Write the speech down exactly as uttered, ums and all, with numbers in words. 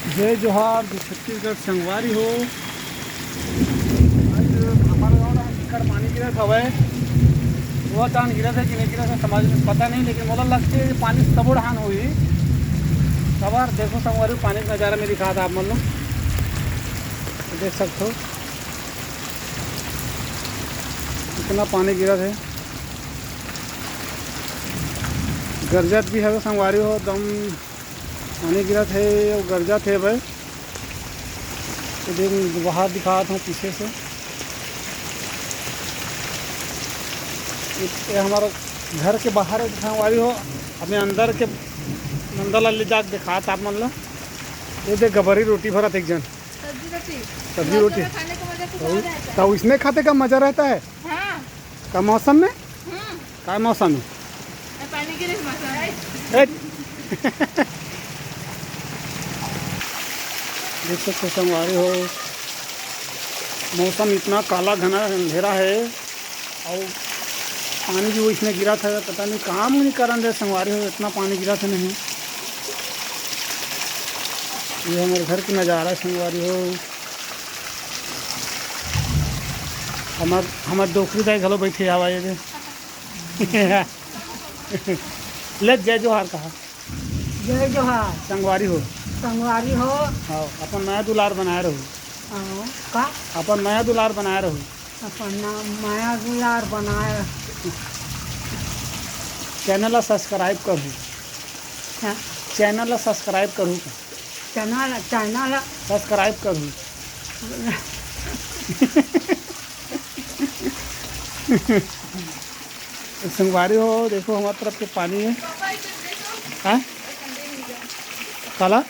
जय जोहार, जय छत्तीसगढ़ संगवारी हो। आज हमारे गाँव में बिकट पानी गिरत हवय। वो चांद गिरत हे कि नहीं गिरत हे, समझ में पता नहीं, लेकिन मोला लगथे ये पानी सबो डहान होही। काबर देखो संगवारी, पानी के नजारा में दिखात आप मन ला, देख सकथो कितना पानी गिरत हे। गरजत भी हवे संगवारी हो, एकदम पानी गिरत हे अउ गरजत हे भाई। तो देख, बाहर दिखात हूँ पीछे से। ये हमारा घर के बाहर हे संगवारी हो, अभी अंदर के, अंदर ला ले जाके दिखात आप मन ला। ये देख, गबरी रोटी भरत एक जन। सब्जी रोटी। सब्जी रोटी। खाने का मजा कुछ और रहता है। तो इसमें खाते का मजा रहता है। हाँ। का मौसम में? हम्म। का मौसम है? ए, पानी गिरे मौसम है। ए। देख सकते संगवारी हो, मौसम इतना काला घना अंधेरा है और पानी भी इसमें गिरा था, पता नहीं काम नहीं करन दे संगवारी हो, इतना पानी गिरा था नहीं। ये हमारे घर की नज़ारा है संगवारी हो। हमार, हमार डोकरी दाई घलो बैठे हवा ये दे। ले जय जोहार कहा। जय जोहार। संगवारी हो। संगवारी हो। हाँ, अपन मया दुलार बनाए रहो। हाँ, का? अपन मया दुलार बनाए रहो। अपन ना मया दुलार बनाए। चैनल ला सब्सक्राइब करहू। हाँ। चैनल ला सब्सक्राइब करहू। चैनल, चैनल ला सब्सक्राइब करहू। संगवारी हो, देखो हमारे तरफ के पानी है। हाँ? काला?